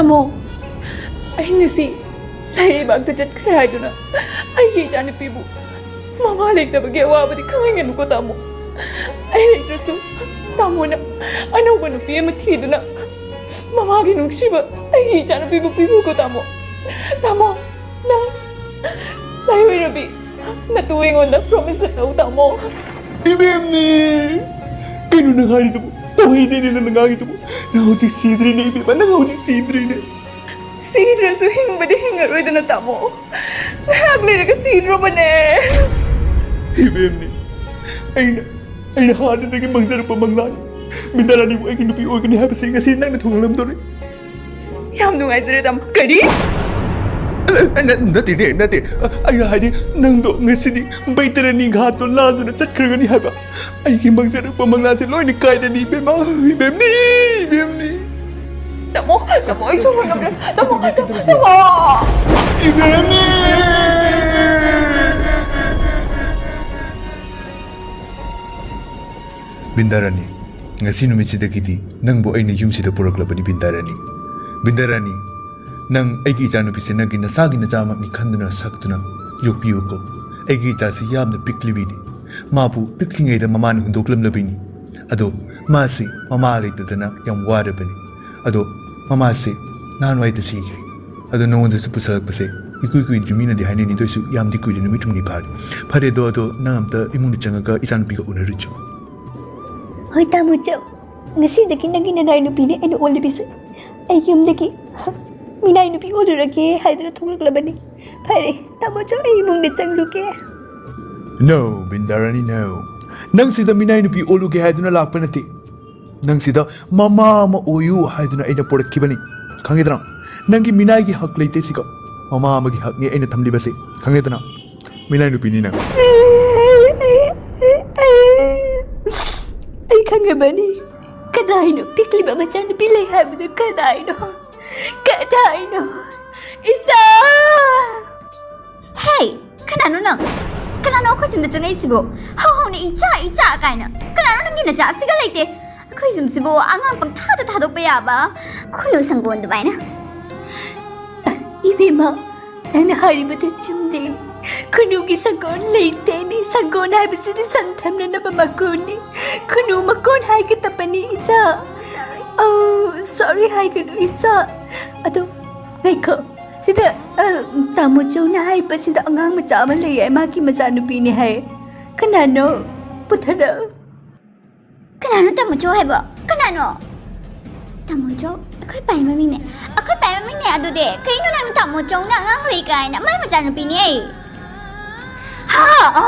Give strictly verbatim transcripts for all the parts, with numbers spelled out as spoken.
ꯇꯥꯃꯣ, ꯑꯩ ꯉꯁꯤ ꯂꯥꯏꯔꯩꯕꯥꯛꯇ ꯆꯠꯈ꯭ꯔꯦ ꯍꯥꯏꯗꯨꯅ ꯑꯩꯒꯤ ꯏꯆꯥꯅꯨꯄꯤꯕꯨ ꯃꯃꯥ ꯂꯩꯇꯕꯒꯤ ꯑꯋꯥꯕꯗꯤ ꯈꯪꯍꯟꯒꯅꯨꯀꯣ ꯇꯥꯃꯣ꯫ ꯑꯩ ꯂꯩꯇ꯭ꯔꯁꯨ ꯇꯥꯃꯣꯅ ꯑꯅꯧꯕ ꯅꯨꯄꯤ ꯑꯃ ꯊꯤꯗꯨꯅ ꯃꯃꯥꯒꯤ ꯅꯨꯡꯁꯤꯕ ꯑꯩꯒꯤ ꯏꯆꯥꯅꯨꯄꯤꯕꯨ ꯄꯤꯕꯤꯌꯨꯀꯣ ꯇꯥꯃꯣ꯫ ꯇꯥꯃꯣ, ꯅꯪ ꯂꯥꯏꯑꯣꯏꯔꯕꯤ ꯅꯇꯨ ꯑꯩꯉꯣꯟꯗ promise ꯇꯧ ꯇꯥꯃꯣ꯫ ꯏꯕꯦꯝꯅꯤ! ꯀꯩꯅꯣ ꯅꯪ ꯍꯥꯏꯔꯤꯗꯨꯕꯨ? ꯇꯧꯍꯩꯗꯦꯅꯦ ꯅꯪꯅ ꯉꯥꯡꯉꯤꯗꯨꯕꯨ꯫ ꯅꯪ ꯍꯧꯖꯤꯛ ꯁꯤꯗ꯭ꯔꯤꯅꯦ ꯏꯕꯦꯝꯃ, ꯅꯪ ꯍꯧꯖꯤꯛ ꯁꯤꯗ꯭ꯔꯤꯅꯦ꯫ ꯁꯤꯗ꯭ꯔꯁꯨ ꯍꯤꯡꯕꯗꯤ ꯍꯤꯡꯉꯔꯣꯏꯗꯅ ꯇꯥꯃꯣ꯫ ꯉꯥꯏꯍꯥꯛ ꯂꯩꯔꯒ ꯁꯤꯗ꯭ꯔꯣꯕꯅꯦ꯫ ꯏꯕꯦꯝꯅꯤ, ꯑꯩꯅ, ꯑꯩꯅ ꯍꯥꯟꯅꯗꯒꯤ ꯃꯪꯖꯔꯛꯄ ꯃꯪꯂꯥꯟ, ꯕꯤꯟꯗꯥꯔꯥꯅꯤꯕꯨ ꯑꯩꯒꯤ ꯅꯨꯄꯤ ꯑꯣꯏꯒꯅꯤ ꯍꯥꯏꯕꯁꯤ ꯉꯁꯤ ꯅꯪꯅ ꯊꯨꯡꯍꯜꯂꯝꯗꯣꯔꯦ꯫ ꯌꯥꯝ ꯅꯨꯡꯉꯥꯏꯖꯔꯦ ꯇꯥꯃꯣ꯫ ꯀꯔꯤ? ꯑ, ꯅ-, ꯅꯠꯇꯦꯅꯦ, ꯅꯠꯇꯦ꯫ ꯑ, ꯑꯩꯅ ꯍꯥꯏꯗꯤ, ꯅꯪꯗꯣ ꯉꯁꯤꯗꯤ ꯕꯩꯇꯔꯅꯤ ꯘꯥꯠꯇꯣ ꯂꯥꯟꯗꯨꯅ ꯆꯠꯈ꯭ꯔꯒꯅꯤ ꯍꯥꯏꯕ꯫ ꯑꯩꯒꯤ ꯃꯪꯖꯔꯛꯄ ꯃꯪꯂꯥꯟꯁꯦ ꯂꯣꯏꯅ ꯀꯥꯏꯔꯅꯤ, ꯏꯕꯦꯝꯃ, ꯏꯕꯦꯝꯅꯤ, ꯏꯕꯦꯝꯅꯤ꯫ ꯇꯥꯃꯣ, ꯇꯥꯃꯣ, ꯑꯩ ꯁꯨꯡꯉꯝ ꯉꯝꯗ꯭ꯔꯦ꯫ ꯇꯥꯃꯣ, ꯇꯥꯃꯣ, ꯇꯥꯃꯣ꯫ ꯏꯕꯦꯝꯅꯤ! ꯕꯤꯟꯗꯥꯔꯥꯅꯤ, ꯉꯁꯤ ꯅꯨꯃꯤꯠꯁꯤꯗꯒꯤꯗꯤ ꯅꯪꯕꯨ ꯑꯩꯅ ꯌꯨꯝꯁꯤꯗ ꯄꯨꯔꯛꯂꯕꯅꯤ, ꯕꯤꯟꯗꯥꯔꯥꯅꯤ꯫ ꯕꯤꯟꯗꯥꯔꯥꯅꯤ, ꯅꯪ ꯑꯩꯒꯤ ꯏꯆꯥꯅꯨꯄꯤꯁꯦ ꯅꯪꯒꯤ ꯅꯁꯥꯒꯤ ꯅꯆꯥꯃꯛꯅꯤ ꯈꯟꯗꯨꯅ ꯁꯛꯇꯨꯅ ꯌꯣꯛꯄꯤꯌꯨꯀꯣ꯫ ꯑꯩꯒꯤ ꯏꯆꯥꯁꯤ ꯌꯥꯝꯅ ꯄꯤꯛꯂꯤꯕꯤꯅꯤ꯫ ꯃꯥꯕꯨ ꯄꯤꯛꯂꯤꯉꯩꯗ ꯃꯃꯥꯅ ꯍꯨꯟꯗꯣꯛꯂꯝꯂꯕꯤꯅꯤ꯫ ꯑꯗꯣ ꯃꯥꯁꯤ ꯃꯃꯥ ꯂꯩꯇꯗꯅ ꯌꯥꯝ ꯋꯥꯔꯕꯅꯤ꯫ ꯑꯗꯣ ꯃꯃꯥꯁꯦ ꯅꯍꯥꯟꯋꯥꯏꯗ ꯁꯤꯈ꯭ꯔꯦ꯫ ꯑꯗꯣ ꯅꯉꯣꯟꯗꯁꯨ ꯄꯨꯁꯜꯂꯛꯄꯁꯦ ꯏꯀꯨꯏ ꯀꯨꯏꯗ꯭ꯔꯤ, ꯃꯤꯅꯗꯤ ꯍꯥꯏꯅꯩ, ꯑꯗꯨ ꯑꯣꯏꯁꯨ ꯌꯥꯝꯗꯤ ꯀꯨꯏꯔꯦ, ꯅꯨꯃꯤꯠ ꯍꯨꯝꯅꯤ ꯐꯥꯔꯦ꯫ ꯐꯔꯦ, ꯑꯗꯣ, ꯑꯗꯣ ꯅꯪ ꯑꯝꯇ ꯏꯃꯨꯡꯗ ꯆꯪꯉꯒ ꯏꯆꯥꯅꯨꯄꯤꯒ ꯎꯅꯔꯨꯆꯣ꯫ ꯍꯣꯏ, ꯇꯥꯃꯣ, ꯆꯣ꯫ ꯉꯁꯤꯗꯒꯤ ꯅꯪꯒꯤ ꯅꯅꯥꯏ ꯅꯨꯄꯤꯅꯦ ꯑꯩꯅ ꯑꯣꯜꯂꯤꯕꯤꯁꯦ꯫ ꯑꯩ ꯌꯨꯝꯗꯒꯤ, ꯍ, ꯃꯤꯅꯥꯏ ꯅꯨꯄꯤ ꯑꯣꯜꯂꯨꯔꯒꯦ ꯍꯥꯏꯗꯨꯅ ꯊꯣꯛꯂꯛꯂꯕꯅꯤ꯫ ꯐꯔꯦ, ꯇꯥꯃꯣ, ꯆꯣ, ꯑꯩ ꯏꯃꯨꯡꯗ ꯆꯪꯂꯨꯒꯦ꯫ No, ꯕꯤꯟꯗꯥꯔꯥꯅꯤ, no꯫ ꯅꯪ ꯁꯤꯗ ꯃꯤꯅꯥꯏ ꯅꯨꯄꯤ ꯑꯣꯜꯂꯨꯒꯦ ꯍꯥꯏꯗꯨꯅ ꯂꯥꯛꯄ ꯅꯠꯇꯦ꯫ ꯅꯪ ꯁꯤꯗ ꯃꯃꯥ ꯑꯃ ꯑꯣꯏꯌꯨ ꯍꯥꯏꯗꯨꯅ ꯑꯩꯅ ꯄꯣꯔꯛꯈꯤꯕꯅꯤ꯫ ꯈꯪꯉꯦꯗꯅ? ꯅꯪꯒꯤ ꯃꯤꯅꯥꯏꯒꯤ ꯍꯛ ꯂꯩꯇꯦ ꯁꯤꯒ꯫ ꯃꯃꯥ ꯑꯃꯒꯤ ꯍꯛꯅꯤ ꯑꯩꯅ ꯊꯝꯂꯤꯕꯁꯦ꯫ ꯈꯪꯉꯦꯗꯅ? ꯃꯤꯅꯥꯏ ꯅꯨꯄꯤꯅꯤ ꯅꯪ꯫ ꯑꯩ ꯈꯪꯉꯕꯅꯤ꯫ ꯀꯗꯥꯏꯅꯣ ꯄꯤꯛꯂꯤꯕ ꯃꯆꯥꯅꯨꯄꯤ ꯂꯩ ꯍꯥꯏꯕꯗꯨ? ꯀꯗꯥꯏꯅꯣ? ꯀꯗꯥꯏꯅꯣ? ꯏꯆꯥ! ꯍꯦ! ꯀꯅꯥꯅꯣ ꯅꯪ? ꯀꯅꯥꯅꯣ ꯑꯩꯈꯣꯏ ꯌꯨꯝꯗ ꯆꯪꯉꯛꯏꯁꯤꯕꯣ? ꯍꯧ ꯍꯧꯅ "ꯏꯆꯥ, ꯏꯆꯥ" ꯀꯥꯏꯅ꯫ ꯀꯅꯥꯅꯣ ꯅꯪꯒꯤ ꯅꯆꯥ ꯑꯁꯤꯒ ꯂꯩꯇꯦ? ꯑꯩꯈꯣꯏ ꯌꯨꯝꯁꯤꯕꯨ ꯑꯉꯥꯡ ꯄꯪꯊꯥꯗ ꯊꯥꯗꯣꯛꯄ ꯌꯥꯕ? ꯈꯨꯅꯨ ꯁꯪꯒꯣꯟ ꯑꯗꯨꯃꯥꯏꯅ꯫ ꯏꯕꯦꯝꯃ, ꯅꯪꯅ ꯍꯥꯏꯔꯤꯕꯗꯨ ꯆꯨꯝꯗꯦꯅꯦ꯫ ꯈꯨꯅꯨꯒꯤ ꯁꯪꯒꯣꯟ ꯂꯩꯇꯦꯅꯦ꯫ ꯁꯪꯒꯣꯟ ꯍꯥꯏꯕꯁꯤꯗꯤ ꯁꯟ ꯊꯝꯅꯅꯕ ꯃꯀꯣꯟꯅꯤ꯫ ꯈꯨꯅꯨ ꯃꯀꯣꯟ ꯍꯥꯏꯒꯗꯕꯅꯤ, ꯏꯆꯥ꯫ ꯑꯧ, ꯁꯣꯔꯤ ꯍꯥꯏꯒꯅꯨ, ꯏꯆꯥ꯫ ꯑꯗꯣ, ꯉꯥꯏꯈꯣ꯫ ꯁꯤꯗ, ꯑ, ꯇꯥꯃꯣ ꯆꯧꯅ ꯍꯥꯏꯕꯁꯤꯗ ꯑꯉꯥꯡ ꯃꯆꯥ ꯑꯃ ꯂꯩꯌꯦ, ꯃꯥꯒꯤ ꯃꯆꯥꯅꯨꯄꯤꯅꯦ ꯍꯥꯏ꯫ ꯀꯅꯥꯅꯣ? ꯄꯨꯊꯔꯛꯑꯣ꯫ ꯀꯅꯥꯅꯣ ꯇꯥꯃꯣ ꯆꯧ ꯍꯥꯏꯕꯣ? ꯀꯅꯥꯅꯣ? ꯇꯥꯃꯣ ꯆꯧ? ꯑꯩꯈꯣꯏ ꯄꯥꯏ ꯃꯃꯤꯡꯅꯦ꯫ ꯑꯩꯈꯣꯏ ꯄꯥꯏ ꯃꯃꯤꯡꯅꯦ ꯑꯗꯨꯗꯤ꯫ ꯀꯩꯅꯣ ꯅꯪ ꯇꯥꯃꯣ ꯆꯧꯅ ꯑꯉꯥꯡ ꯂꯩ ꯀꯥꯏꯅ? ꯃꯥꯏ ꯃꯆꯥꯅꯨꯄꯤꯅꯦ ꯑꯩ꯫ ꯍꯥ? ꯑ,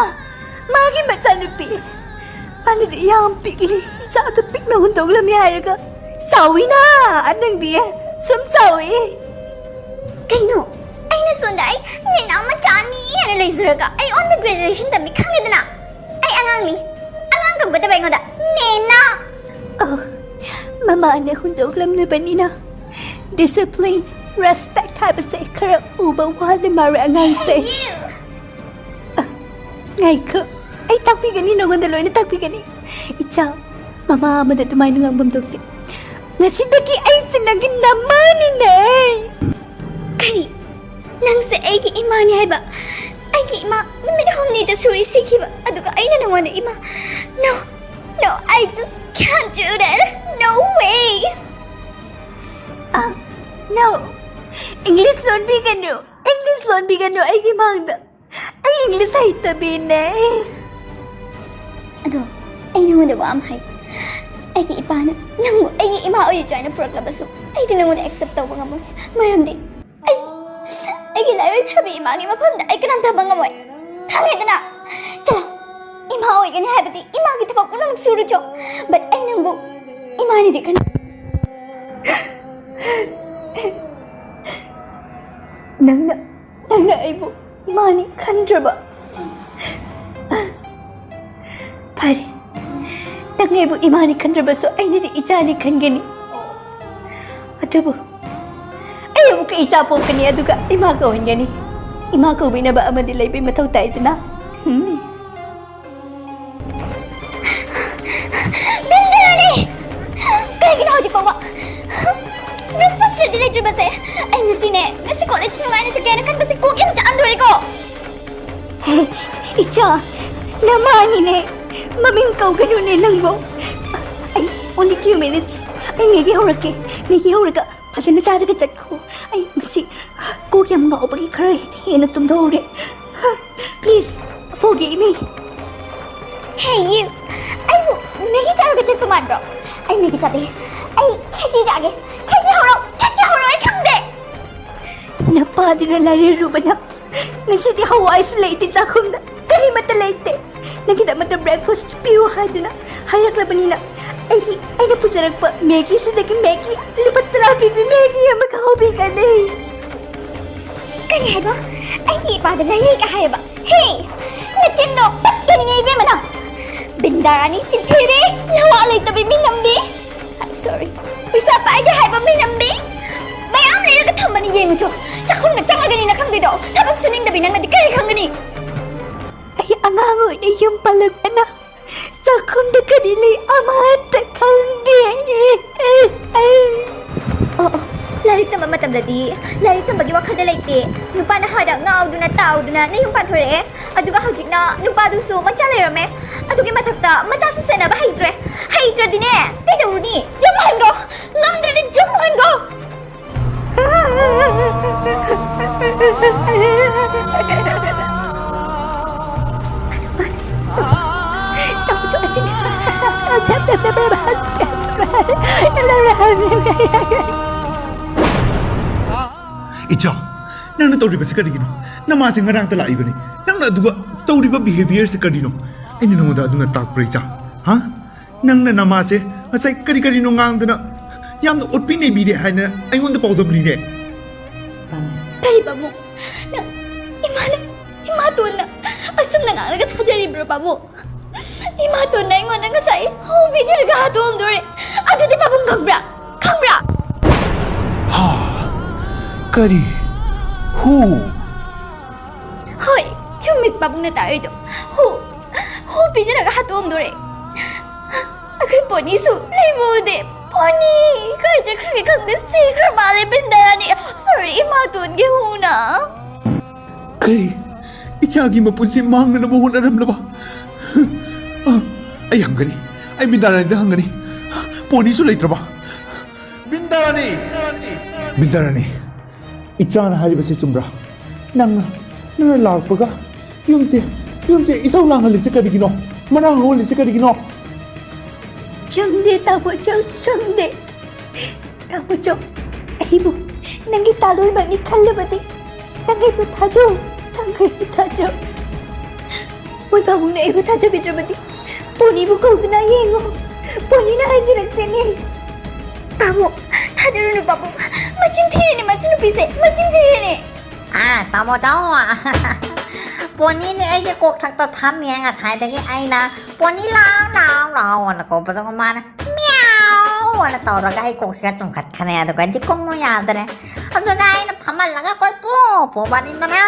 ꯃꯥꯒꯤ ꯃꯆꯥꯅꯨꯄꯤ? ꯃꯥꯅꯗꯤ ꯌꯥꯝ ꯄꯤꯛꯂꯤ꯫ ꯏꯆꯥꯗꯣ ꯄꯤꯛꯅ ꯍꯨꯟꯗꯣꯛꯂꯝꯃꯤ ꯍꯥꯏꯔꯒ ꯆꯥꯎꯏꯅ ꯅꯪꯗꯤ꯫ ꯁꯨꯝ ꯆꯥꯎꯏ꯫ ꯀꯩꯅꯣ? ꯑꯩꯅ ꯁꯣꯝꯗ ꯑꯩ ꯅꯦꯅꯥ ꯃꯆꯥꯅꯤ ꯍꯥꯏꯅ ꯂꯩꯖꯔꯒ ꯑꯩ ꯑꯣꯟꯗ ꯒ꯭ꯔꯦꯖꯨꯑꯦꯁꯟ ꯇꯝꯃꯤ ꯈꯪꯉꯦꯗꯅ? ꯑꯩ ꯑꯉꯥꯡꯅꯤ꯫ ꯑꯉꯥꯡ ꯀꯧꯒꯗꯕ ꯑꯩꯉꯣꯟꯗ ꯅꯦꯅꯥ꯫ ꯑꯣ, ꯃꯃꯥꯅ ꯍꯨꯟꯗꯣꯛꯂꯝꯂꯕꯅꯤꯅ discipline, respect ꯍꯥꯏꯕꯁꯦ ꯈꯔ ꯎꯕ ꯋꯥꯠꯂꯦ ꯃꯥꯜꯂꯦ ꯑꯉꯥꯡꯁꯦ꯫ ꯉꯥꯏꯈꯣ, ꯑꯩ ꯇꯥꯛꯄꯤꯒꯅꯤ, ꯅꯉꯣꯟꯗ ꯂꯣꯏꯅ ꯇꯥꯛꯄꯤꯒꯅꯤ꯫ ꯏꯆꯥ, ꯃꯃꯥ ꯑꯃꯗ ꯑꯗꯨꯃꯥꯏꯅ ꯉꯥꯡꯐꯝ ꯊꯣꯛꯇꯦ꯫ ꯉꯁꯤꯗꯒꯤ ꯑꯩꯁꯦ ꯅꯪꯒꯤ ꯅꯃꯥꯅꯤꯅꯦ꯫ ꯀꯔꯤ? ꯅꯪꯁꯦ ꯑꯩꯒꯤ ꯏꯃꯥꯅꯤ ꯍꯥꯏꯕ? ꯑꯩꯒꯤ ꯏꯃꯥ ꯅꯨꯃꯤꯠ ꯍꯨꯝꯅꯤꯗ ꯁꯨꯔꯤ ꯁꯤꯈꯤꯕ, ꯑꯗꯨꯒ ꯑꯩꯅ ꯅꯉꯣꯟꯗ ꯏꯃꯥ? No, no, I just can't do that. No way. ꯑ, no. English ꯂꯣꯟꯕꯤꯒꯅꯨ꯫ English ꯂꯣꯟꯕꯤꯒꯅꯨ ꯑꯩꯒꯤ ꯃꯥꯡꯗ꯫ ꯑꯩ English ꯍꯩꯇꯕꯤꯅꯦ꯫ ꯑꯗꯣ ꯑꯩ ꯅꯉꯣꯟꯗ ꯋꯥ ꯑꯃ ꯍꯥꯏ꯫ ꯑꯩꯒꯤ ꯏꯄꯥꯅ ꯅꯪꯕꯨ ꯑꯩꯒꯤ ꯏꯃꯥ ꯑꯣꯏꯔꯤꯁꯨ ꯍꯥꯏꯅ ꯄꯨꯔꯛꯂꯕꯁꯨ ꯑꯩꯗꯤ ꯅꯉꯣꯟꯗ accept ꯇꯧꯕ ꯉꯝꯃꯣꯏ꯫ ꯃꯔꯝꯗꯤ ꯑꯩ, ꯑꯩꯒꯤ ꯂꯥꯏꯑꯣꯏꯈ꯭ꯔꯕꯤ ꯏꯃꯥꯒꯤ ꯃꯐꯝꯗ ꯑꯩ ꯀꯅꯥꯝ ꯊꯝꯕ ꯉꯝꯃꯣꯏ꯫ ꯈꯪꯉꯦꯗꯅ? ꯆꯠꯂꯣ꯫ ꯏꯃꯥ ꯑꯣꯏꯒꯅꯤ ꯍꯥꯏꯕꯗꯤ ꯏꯃꯥꯒꯤ ꯊꯕꯛ ꯄꯨꯝꯅꯃꯛ ꯁꯨꯔꯨꯆꯣ꯫ But ꯑꯩ ꯅꯪꯕꯨ ꯏꯃꯥꯅꯤꯗꯤ ꯈꯟ- ꯅꯪꯅ, ꯅꯪꯅ ꯑꯩꯕꯨ ꯏꯃꯥꯅꯤ ꯈꯟꯗ꯭ꯔꯕ? ꯐꯔꯦ, ꯅꯪ ꯑꯩꯕꯨ ꯏꯃꯥꯅꯤ ꯈꯟꯗ꯭ꯔꯕꯁꯨ ꯑꯩꯅꯗꯤ ꯏꯆꯥꯅꯤ ꯈꯟꯒꯅꯤ꯫ ꯑꯗꯨꯕꯨ ꯑꯩ ꯑꯃꯨꯛꯀ ꯏꯆꯥ ꯄꯣꯛꯀꯅꯤ, ꯑꯗꯨꯒ ꯏꯃꯥ ꯀꯧꯍꯟꯒꯅꯤ꯫ ꯏꯃꯥ ꯀꯧꯕꯤꯅꯕ ꯑꯃꯗꯤ ꯂꯩꯕꯩ ꯃꯊꯧ ꯇꯥꯏꯗꯅ꯫ ꯎꯝ꯫ ꯅꯪꯗꯅꯅꯦ! ꯀꯩꯒꯤꯅꯣ ꯍꯧꯖꯤꯛ ꯐꯥꯎꯕ? Breakfast ꯗꯤ ꯂꯩꯇ꯭ꯔꯤꯕꯁꯦ꯫ ꯑꯩ ꯉꯁꯤꯅꯦ, ꯉꯁꯤ ꯀꯣꯂꯦꯖ ꯅꯨꯡꯉꯥꯏꯅ ꯆꯠꯀꯦꯅ ꯈꯟꯕꯁꯦ ꯀꯣꯛ ꯌꯥꯝ ꯆꯥꯛꯍꯟꯗꯣꯔꯦꯀꯣ꯫ ꯏꯆꯥ, ꯅꯃꯥꯅꯤꯅꯦ꯫ ꯃꯃꯤꯡ ꯀꯧꯒꯅꯨꯅꯦ ꯅꯪꯕꯣ꯫ ꯑꯩ only two minutes꯫ ꯑꯩ ꯃꯦꯒꯤ ꯍꯧꯔꯛꯀꯦ꯫ ꯃꯦꯒꯤ ꯍꯧꯔꯒ ꯐꯖꯅ ꯆꯥꯔꯒ ꯆꯠꯈꯣ꯫ ꯑꯩ ꯉꯁꯤ ꯀꯣꯛ ꯌꯥꯝ ꯉꯥꯎꯕꯒꯤ ꯈꯔ ꯍꯦꯟꯅ ꯇꯨꯝꯊꯣꯛꯎꯔꯦ꯫ Please, forgive me. Hey, you! ꯑꯩꯕꯨ ꯃꯦꯒꯤ ꯆꯥꯔꯒ ꯆꯠꯄ ꯃꯥꯟꯕ꯭ꯔꯣ? ꯑꯩ ꯃꯦꯒꯤ ꯆꯥꯗꯦ꯫ ꯑꯩ ꯈꯦꯆꯤ ꯆꯥꯒꯦ꯫ ꯈꯦꯆꯤ ꯍꯧꯔꯣ! ꯈꯦꯆꯤ ꯍꯧꯔꯣ! ꯑꯩ ꯈꯪꯗꯦ! ꯅꯄꯥꯗꯨꯅ ꯂꯥꯏꯔꯦꯔꯨꯕꯅ ꯉꯁꯤꯗꯤ ꯍꯋꯥꯏꯁꯨ ꯂꯩꯇꯦ ꯆꯥꯛꯈꯨꯝꯗ꯫ ꯀꯔꯤꯃꯠꯇ ꯂꯩꯇꯦ꯫ ꯅꯪꯒꯤꯗꯃꯛꯇ breakfast ꯄꯤꯌꯨ ꯍꯥꯏꯗꯨꯅ ꯍꯥꯏꯔꯛꯂꯕꯅꯤꯅ ꯑꯩꯒꯤ, ꯑꯩꯅ ꯄꯨꯖꯔꯛꯄ ꯃꯦꯒꯤꯁꯤꯗꯒꯤ ꯃꯦꯒꯤ ꯂꯨꯄꯥ ꯇꯔꯥ ꯄꯤꯕꯤ ꯃꯦꯒꯤ ꯑꯃ ꯍꯧꯕꯤꯒꯅꯤ꯫ ꯀꯔꯤ ꯍꯥꯏꯕ? ꯑꯩꯒꯤ ꯏꯄꯥꯗ ꯂꯩꯔꯩꯒ ꯍꯥꯏꯌꯦꯕ? ꯍꯦ! ꯅꯆꯤꯟꯗꯣ ꯄꯠꯀꯅꯤꯅꯦ ꯏꯕꯦꯝꯃ ꯅꯪ! ꯕꯤꯟꯗꯥꯔꯥꯅꯤ ꯆꯤꯟꯊꯤꯕꯤ! ꯅꯋꯥ ꯂꯩꯇꯕꯤ ꯃꯤꯅꯝꯕꯤ! I'm sorry. ꯄꯩꯁꯥ ꯄꯥꯏꯗꯦ ꯍꯥꯏꯕ ꯃꯤꯅꯝꯕꯤ! ꯃꯌꯥꯝ ꯂꯩꯔꯒ ꯊꯝꯕꯅꯤ ꯌꯦꯡꯉꯨꯆꯣ! ꯆꯥꯛꯈꯨꯝꯗ ꯆꯪꯉꯒꯅꯤꯅ ꯈꯪꯗꯣꯏꯗꯣ! ꯊꯕꯛ ꯁꯨꯅꯤꯡꯗꯕꯤ ꯅꯪꯅꯗꯤ ꯀꯔꯤ ꯈꯪꯒꯅꯤ? ꯑꯩ ꯑꯉꯥꯡ ꯑꯣꯏꯅ ꯌꯨꯝ ꯄꯜꯂꯛꯄꯅ ꯆꯥꯛꯈꯨꯝꯗ ꯀꯔꯤ ꯂꯩ ꯑꯃꯠꯇ ꯈꯪꯗꯦ꯫ ꯑꯣ, ꯑꯣ, ꯂꯥꯏꯔꯤꯛ ꯇꯝꯕ ꯃꯇꯝꯗꯗꯤ ꯂꯥꯏꯔꯤꯛ ꯇꯝꯕꯒꯤ ꯋꯥꯈꯜꯗ ꯂꯩꯇꯦ꯫ ꯅꯨꯄꯥ ꯅꯍꯥꯗ ꯉꯥꯎꯗꯨꯅ ꯇꯥꯎꯗꯨꯅ ꯅꯌꯨꯝ ꯄꯥꯟꯊꯣꯔꯛꯑꯦ꯫ ꯑꯗꯨꯒ ꯍꯧꯖꯤꯛꯅ ꯅꯨꯄꯥꯗꯨꯁꯨ ꯃꯆꯥ ꯂꯩꯔꯝꯃꯦ꯫ ꯑꯗꯨꯒꯤ ꯃꯊꯛꯇ ꯃꯆꯥꯁꯨ ꯁꯦꯟꯅꯕ ꯍꯩꯇ꯭ꯔꯦ꯫ ꯍꯩꯇ꯭ꯔꯗꯤꯅꯦ, ꯀꯩꯗꯧꯔꯨꯅꯤ? ꯌꯨꯝ ꯍꯟꯈꯣ! ꯉꯝꯗ꯭ꯔꯗꯤ ꯌꯨꯝ ꯍꯟꯈꯣ! ꯏꯆꯥ, ꯅꯪꯅ ꯇꯧꯔꯤꯕꯁꯤ ꯀꯔꯤꯒꯤꯅꯣ? ꯅꯃꯥꯁꯦ ꯉꯔꯥꯡꯇ ꯂꯥꯛꯏꯕꯅꯤ꯫ ꯅꯪꯅ ꯑꯗꯨꯒ ꯇꯧꯔꯤꯕ behaviourꯁꯤ ꯀꯔꯤꯅꯣ? ꯑꯩꯅ ꯅꯉꯣꯟꯗ ꯑꯗꯨꯅ ꯇꯥꯛꯄ꯭ꯔꯥ, ꯏꯆꯥ? ꯍꯥ? ꯅꯪꯅ ꯅꯃꯥꯁꯦ ꯉꯁꯥꯏ ꯀꯔꯤ ꯀꯔꯤꯅꯣ ꯉꯥꯡꯗꯅ ꯌꯥꯝꯅ ꯑꯣꯠꯄꯤ ꯅꯩꯕꯤꯔꯦ ꯍꯥꯏꯅ ꯑꯩꯉꯣꯟꯗ ꯄꯥꯎꯗꯝꯂꯤꯅꯦ꯫ ꯀꯔꯤ ꯄꯥꯕꯨꯡ? ꯅꯪ ꯏꯃꯥꯅ, ꯏꯃꯥꯇꯣꯟꯅ ꯑꯁꯨꯝꯅ ꯉꯥꯡꯂꯒ ꯊꯥꯖꯔꯤꯕ꯭ꯔꯣ ꯄꯥꯕꯨꯡ? ꯏꯃꯥꯇꯣꯟꯅ ꯑꯩꯉꯣꯟꯗ ꯉꯁꯥꯏ ꯍꯨ ꯄꯤꯖꯔꯒ ꯍꯥꯠꯇꯣꯛꯑꯝꯗꯣꯔꯦ꯫ ꯑꯗꯨꯗꯤ ꯄꯥꯕꯨꯡ ꯈꯪꯕ꯭ꯔꯥ? ꯈꯪꯕ꯭ꯔꯥ? ꯍꯥ? ꯀꯔꯤ? ꯍꯨ? ꯍꯣꯏ, ꯆꯨꯝꯃꯤ ꯄꯥꯕꯨꯡꯅ ꯇꯥꯔꯤꯗꯣ꯫ ꯍꯨ, ꯍꯨ ꯄꯤꯖꯔꯒ ꯍꯥꯠꯇꯣꯛꯑꯝꯗꯣꯔꯦ꯫ ꯑꯩꯈꯣꯏ ꯄꯣꯅꯤꯁꯨ ꯂꯩꯕ ꯎꯗꯦ꯫ ꯄꯣꯅꯤ, ꯀꯥꯏ ꯆꯠꯈ꯭ꯔꯒꯦ ꯈꯪꯗꯦ, ꯁꯤꯈ꯭ꯔ ꯃꯥꯜꯂꯦ ꯕꯤꯟꯗꯥꯔꯥꯅꯤ꯫ ꯁꯣꯔꯤ, ꯏꯃꯥꯇꯣꯟꯒꯤ ꯍꯨꯅ꯫ ꯀꯔꯤ? ꯏꯆꯥꯒꯤ ꯃꯄꯨꯟꯁꯤ ꯃꯥꯡꯅꯅꯕ ꯍꯣꯠꯅꯔꯝꯂꯕ? ꯑ, ꯑꯩ ꯍꯪꯒꯅꯤ, ꯑꯩ ꯕꯤꯟꯗꯥꯔꯥꯅꯤꯗ ꯍꯪꯒꯅꯤ꯫ ꯄꯣꯅꯤꯁꯨ ꯂꯩꯇ꯭ꯔꯕ? ꯕꯤꯟꯗꯥꯔꯥꯅꯤ! ꯕꯤꯟꯗꯥꯔꯥꯅꯤ, ꯏꯆꯥꯅ ꯍꯥꯏꯔꯤꯕꯁꯤ ꯆꯨꯝꯕ꯭ꯔꯥ? ꯅꯪꯅ, ꯅꯪꯅ ꯂꯥꯛꯄꯒ ꯌꯨꯝꯁꯦ, ꯌꯨꯝꯁꯦ ꯏꯁꯧ ꯂꯥꯡꯍꯜꯂꯤꯁꯤ ꯀꯔꯤꯒꯤꯅꯣ? ꯃꯅꯥ ꯍꯧꯍꯜꯂꯤꯁꯤ ꯀꯔꯤꯒꯤꯅꯣ? ꯆꯨꯝꯗꯦ, ꯇꯥꯃꯣ, ꯆꯨꯝ-, ꯆꯨꯝꯗꯦ꯫ ꯇꯥꯃꯣꯆꯧ, ꯑꯩꯕꯨ ꯅꯪꯒꯤ ꯇꯥꯂꯣꯏꯃꯛꯅꯤ ꯈꯜꯂꯕꯗꯤ ꯅꯪ ꯑꯩꯕꯨ ꯊꯥꯖꯧ, ꯅꯪ ꯑꯩꯕꯨ ꯊꯥꯖꯧ꯫ ꯃꯣꯏ ꯄꯥꯕꯨꯡꯅ ꯑꯩꯕꯨ ꯊꯥꯖꯕꯤꯗ꯭ꯔꯕꯗꯤ ꯄꯣꯅꯤꯕꯨ ꯀꯧꯗꯨꯅ ꯌꯦꯡꯉꯨ, ꯄꯣꯅꯤꯅ ꯍꯥꯏꯖꯔꯛꯆꯅꯤ꯫ ꯇꯥꯃꯣ, ꯊꯥꯖꯔꯨꯅꯨ ꯄꯥꯕꯨꯡ, ꯃꯆꯤꯟ ꯊꯤꯔꯤꯅꯦ ꯃꯁꯤ ꯅꯨꯄꯤꯁꯦ, ꯃꯆꯤꯟ ꯊꯤꯔꯤꯅꯦ꯫ ꯑꯥ, ꯇꯥꯃꯣꯆꯧ꯫ ꯄꯣꯅꯤꯅꯦ ꯑꯩꯒꯤ ꯀꯣꯛꯊꯛꯇ ꯐꯝꯃꯦ ꯉꯁꯥꯏꯗꯒꯤ꯫ ꯑꯩꯅ "ꯄꯣꯅꯤ ꯂꯥꯎ, ꯂꯥꯎ, ꯂꯥꯎ" ꯑꯅ ꯀꯧꯕꯗꯒ ꯃꯥꯅ "ꯃꯤꯌꯥꯎ" ꯑꯅ ꯇꯧꯔꯒ ꯑꯩ ꯀꯣꯛꯁꯤꯒ ꯆꯨꯝꯈꯠꯈ꯭ꯔꯦ꯫ ꯑꯗꯨꯒꯗꯤ ꯀꯨꯝꯃꯨ ꯌꯥꯗ꯭ꯔꯦ꯫ ꯑꯗꯨꯗ ꯑꯩꯅ ꯐꯝꯍꯜꯂꯒ ꯀꯣꯏꯄꯨ ꯄꯨꯕꯅꯤꯗꯅ꯫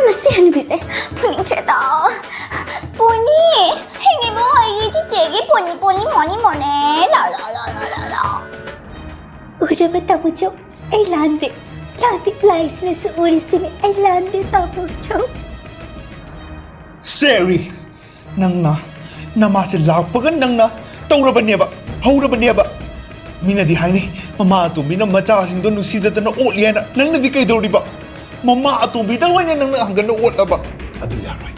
ꯃꯁꯤ ꯍꯅꯨꯕꯤꯁꯦ ꯐꯨꯅꯤꯡꯈ꯭ꯔꯦꯗ꯫ ꯄꯣꯅꯤ, ꯍꯤꯡꯉꯤꯕꯣ ꯑꯩꯒꯤ ꯆꯤꯆꯦꯒꯤ ꯄꯣꯅꯤ, ꯄꯣꯅꯤ, ꯃꯣꯅꯤ, ꯃꯣꯅꯦ꯫ ꯂꯥꯎ, ꯂꯥꯎ, ꯂꯥꯎ, ꯂꯥꯎ, ꯂꯥꯎ, ꯂꯥꯎ꯫ ꯎꯔꯕ ꯇꯥꯃꯣꯆꯧ, ꯑꯩ ꯂꯥꯟꯗꯦ, ꯂꯥꯟꯗꯦ, ꯂꯥꯏꯁꯤꯅꯁꯨ ꯎꯔꯤꯁꯤꯅꯤ, ꯑꯩ ꯂꯥꯟꯗꯦ ꯇꯥꯃꯣꯆꯧ꯫ ꯁꯦꯔꯤ, ꯅꯪꯅ ꯅꯃꯥꯁꯦ ꯂꯥꯛꯄꯒ ꯅꯪꯅ ꯇꯧꯔꯕꯅꯦꯕ, ꯍꯧꯔꯕꯅꯦꯕ꯫ ꯃꯤꯅꯗꯤ ꯍꯥꯏꯅꯩ, "ꯃꯃꯥ ꯑꯇꯣꯝꯕꯤꯅ ꯃꯆꯥꯁꯤꯡꯗꯣ ꯅꯨꯡꯁꯤꯗꯗꯅ ꯑꯣꯠꯂꯤ" ꯍꯥꯏꯅ꯫ ꯅꯪꯅꯗꯤ ꯀꯩꯗꯧꯔꯤꯕ? ꯃꯃꯥ ꯑꯇꯣꯝꯕꯤꯗ ꯑꯣꯏꯅ ꯅꯪꯅ ꯍꯪꯒꯠꯅ ꯑꯣꯠꯂꯕ꯫ ꯑꯗꯨ ꯌꯥꯔꯣꯏ꯫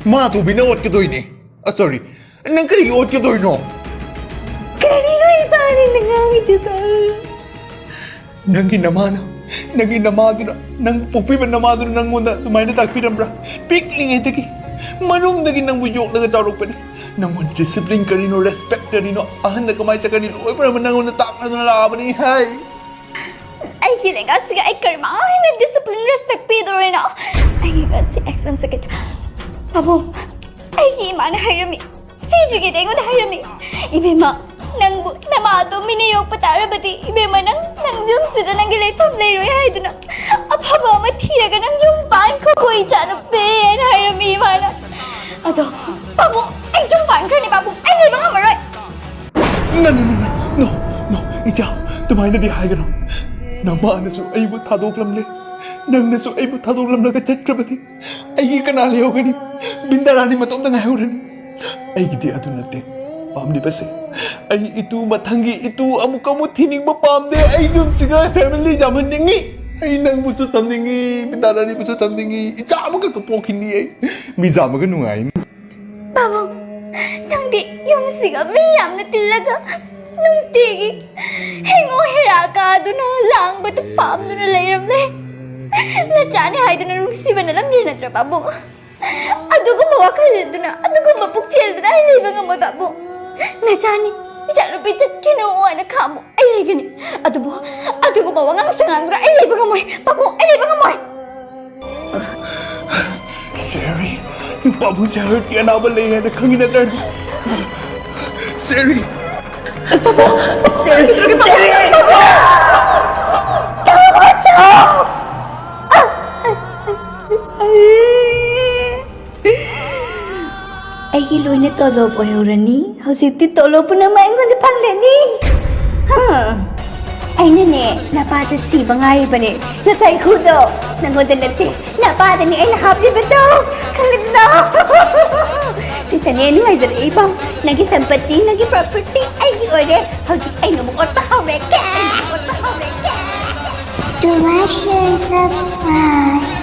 ꯃꯃꯥ ꯑꯇꯣꯝꯕꯤꯅ ꯑꯣꯠꯀꯗꯣꯏꯅꯦ꯫ ꯑ, ꯁꯣꯔꯤ, ꯅꯪ ꯀꯔꯤꯒꯤ ꯑꯣꯠꯀꯗꯣꯏꯅꯣ? ꯀꯔꯤꯅꯣ ꯏꯄꯥ ꯅꯪꯅ ꯉꯥꯡꯉꯤꯗꯨꯕꯣ? ꯅꯪꯒꯤ ꯅꯃꯥꯅ, ꯅꯪꯒꯤ ꯅꯃꯥꯗꯨꯅ, ꯅꯪ ꯄꯣꯛꯄꯤꯕ ꯅꯃꯥꯗꯨꯅ ꯅꯪꯉꯣꯟꯗ ꯑꯗꯨꯃꯥꯏꯅ ꯇꯥꯛꯄꯤꯔꯝꯕ꯭ꯔꯥ? ꯄꯤꯛꯂꯤꯉꯩꯗꯒꯤ ꯃꯔꯨꯝꯗꯒꯤ ꯅꯪꯕꯨ ꯌꯣꯛꯂꯒ ꯆꯥꯎꯔꯛꯄꯅꯤ꯫ ꯅꯪꯉꯣꯟꯗ ꯗꯤꯁꯤꯄ꯭ꯂꯤꯟ ꯀꯔꯤꯅꯣ, ꯔꯦꯁꯄꯦꯛ ꯀꯔꯤꯅꯣ, ꯑꯍꯟꯗ ꯀꯃꯥꯏꯅ ꯆꯠꯀꯅꯤ, ꯂꯣꯏ ꯄꯨꯝꯅꯃꯛ ꯅꯪꯉꯣꯟꯗ ꯇꯥꯛꯅꯗꯨꯅ ꯂꯥꯛꯑꯕꯅꯤ ꯍꯥꯏ꯫ ꯑꯩꯒꯤ ꯂꯩꯉꯥꯛꯁꯤꯒ ꯑꯩ ꯀꯔꯝꯍꯥꯏꯅ ꯗꯤꯁꯤꯄ꯭ꯂꯤꯟ, ꯔꯦꯁꯄꯦꯛ ꯄꯤꯗꯣꯔꯤꯅꯣ? ꯑꯩ ꯉꯁꯤ ꯑꯦꯛꯁꯟꯁꯦ ꯀꯩ-, ꯄꯥꯕꯨꯡ, ꯑꯩꯒꯤ ꯏꯃꯥꯅ ꯍꯥꯏꯔꯝꯃꯤ, ꯁꯤꯗ꯭ꯔꯤꯉꯩꯗ ꯑꯩꯉꯣꯟꯗ ꯍꯥꯏꯔꯝꯃꯤ, "ꯏꯕꯦꯝꯃ, ꯅꯪꯕꯨ ꯅꯃꯥ ꯑꯇꯣꯝꯕꯤꯅ ꯌꯣꯛꯄ ꯇꯥꯔꯕꯗꯤ, ꯏꯕꯦꯝꯃ, ꯅꯪ, ꯅꯪ ꯌꯨꯝꯁꯤꯗ ꯅꯪꯒꯤ ꯂꯩꯐꯝ ꯂꯩꯔꯣꯏ" ꯍꯥꯏꯗꯨꯅ꯫ "ꯑꯐꯕ ꯑꯃ ꯊꯤꯔꯒ ꯅꯪ ꯌꯨꯝ ꯄꯥꯟꯈꯣ, ꯏꯆꯥꯅꯨꯄꯤ" ꯍꯥꯏꯅ ꯍꯥꯏꯔꯝꯃꯤ ꯏꯃꯥꯅ꯫ ꯑꯗꯣ ꯄꯥꯕꯨꯡ, ꯑꯩ ꯌꯨꯝ ꯄꯥꯟꯈ꯭ꯔꯅꯤ ꯄꯥꯕꯨꯡ, ꯑꯩ ꯂꯩꯕ ꯉꯝꯃꯔꯣꯏ꯫ No, no, no, no, no, ꯏꯆꯥ, ꯑꯗꯨꯃꯥꯏꯅꯗꯤ ꯍꯥꯏꯒꯅꯨ꯫ ꯅꯃꯥꯅꯁꯨ ꯑꯩꯕꯨ ꯊꯥꯗꯣꯛꯂꯝꯂꯦ, ꯅꯪꯅꯁꯨ ꯑꯩꯕꯨ ꯊꯥꯗꯣꯛꯂꯝꯂꯒ ꯆꯠꯈ꯭ꯔꯕꯗꯤ ꯑꯩꯒꯤ ꯀꯅꯥ ꯂꯩꯍꯧꯒꯅꯤ? ꯕꯤꯟꯗꯥ ꯔꯥꯅꯤ ꯃꯇꯣꯝꯇ ꯉꯥꯏꯍꯧꯔꯅꯤ꯫ ꯑꯩꯒꯤꯗꯤ ꯑꯗꯨ ꯅꯠꯇꯦ ꯄꯥꯝꯂꯤꯕꯁꯦ꯫ ꯑꯩ ꯏꯇꯨ ꯃꯊꯪꯒꯤ ꯏꯇꯨ ꯑꯃꯨꯛ ꯑꯃꯨꯛ ꯊꯤꯅꯤꯡꯕ ꯄꯥꯝꯗꯦ꯫ ꯑꯩ ꯌꯨꯝꯁꯤꯒ ꯐꯦꯃꯤꯂꯤ ꯌꯥꯝꯍꯟꯅꯤꯡꯉꯤ꯫ ꯑꯩ ꯅꯪꯕꯨꯁꯨ ꯊꯝꯅꯤꯡꯉꯤ, ꯕꯤꯟꯗꯥ ꯔꯥꯅꯤꯕꯨꯁꯨ ꯊꯝꯅꯤꯡꯉꯤ꯫ ꯏꯆꯥ ꯑꯃꯈꯛꯇ ꯄꯣꯛꯈꯤꯅꯤ ꯑꯩ꯫ ꯃꯤ ꯌꯥꯝꯃꯒ ꯅꯨꯡꯉꯥꯏꯅꯤ꯫ ꯄꯥꯕꯨꯡ, ꯅꯪꯗꯤ ꯌꯨꯝꯁꯤꯒ ꯃꯤ ꯌꯥꯝꯅ ꯇꯤꯜꯂꯒ ꯅꯨꯡꯇꯤꯒꯤ ꯍꯦꯡꯉꯣ ꯍꯦꯔꯥ ꯀꯥꯗꯨꯅ ꯂꯥꯡꯕꯗꯨ ꯄꯥꯝꯗꯨꯅ ꯂꯩꯔꯝꯂꯦ꯫ ꯅꯆꯥꯅꯤ ꯍꯥꯏꯗꯨꯅ ꯅꯨꯡꯁꯤꯕꯅ ꯂꯝꯖꯤꯡ ꯅꯠꯇ꯭ꯔ ꯄꯥꯕꯨꯡ? ꯑꯗꯨꯒꯨꯝꯕ ꯋꯥꯈꯜꯗꯨꯅ, ꯑꯗꯨꯒꯨꯝꯕ ꯄꯨꯛꯆꯦꯜꯗꯨꯅ ꯑꯩ ꯂꯩꯕ ꯉꯝꯃꯣꯏ ꯄꯥꯕꯨꯡ꯫ ꯅꯆꯥꯅꯤ, ꯏꯆꯥꯅꯨꯄꯤ ꯆꯠꯈꯤꯅꯨ ꯍꯥꯏꯅ ꯈꯥꯝꯃꯨ꯫ ꯑꯩ ꯂꯩꯒꯅꯤ꯫ ꯑꯗꯨꯕꯨ ꯑꯗꯨꯒꯨꯝꯕ ꯋꯥꯉꯥꯡ ꯁꯉꯥꯡꯗꯨꯅ ꯑꯩ ꯂꯩꯕ ꯉꯝꯃꯣꯏ꯫ ꯄꯥꯕꯨꯡ, ꯑꯩ ꯂꯩꯕ ꯉꯝꯃꯣꯏ꯫ ꯁꯦꯔꯤ, ꯅꯨꯄꯥꯕꯨ ꯁꯦꯔꯤ ꯑꯅꯥꯕ ꯂꯩ ꯍꯥꯏꯅ ꯈꯪꯉꯤ ꯅꯠꯇ꯭ꯔꯅꯦ? ꯁꯦꯔꯤ꯫ ꯁꯦꯔꯤ, ꯁꯦꯔꯤ꯫ ꯑꯩꯒꯤ ꯂꯣꯏꯅ ꯇꯣꯂꯣꯞ ꯑꯣꯏꯍꯧꯔꯅꯤ꯫ ꯍꯧꯖꯤꯛꯇꯤ ꯇꯣꯂꯣꯞ ꯄꯨꯝꯅꯃꯛ ꯑꯩꯉꯣꯟꯗ ꯐꯪꯂꯅꯤ꯫ ꯍꯥ? ꯑꯩꯅꯅꯦ, ꯅꯄꯥꯁꯦ ꯁꯤꯕ ꯉꯥꯏꯔꯤꯕꯅꯦ꯫ ꯉꯁꯥꯏ ꯈꯨꯗꯣ ꯅꯪꯉꯣꯟꯗ ꯅꯠꯇꯦ, ꯅꯄꯥꯗꯅꯤ ꯑꯩꯅ ꯍꯥꯞꯂꯤꯕꯗꯣ꯫ ꯈꯪꯂꯦꯗꯅ? ꯁꯤꯗꯅꯦ ꯅꯨꯡꯉꯥꯏꯖꯔꯛꯏꯕ꯫ ꯅꯪꯒꯤ ꯁꯝꯄꯇꯤ, ꯅꯪꯒꯤ ꯄ꯭ꯔꯣꯄꯔꯇꯤ ꯑꯩꯒꯤ ꯑꯣꯏꯔꯦ꯫ ꯍꯧꯖꯤꯛ ꯑꯩꯅ ꯑꯃꯨꯛ ꯑꯣꯠꯄ ꯍꯧꯔꯒꯦ꯫ ꯑꯣꯠꯄ ꯍꯧꯔꯒꯦ꯫ To like, share, and subscribe.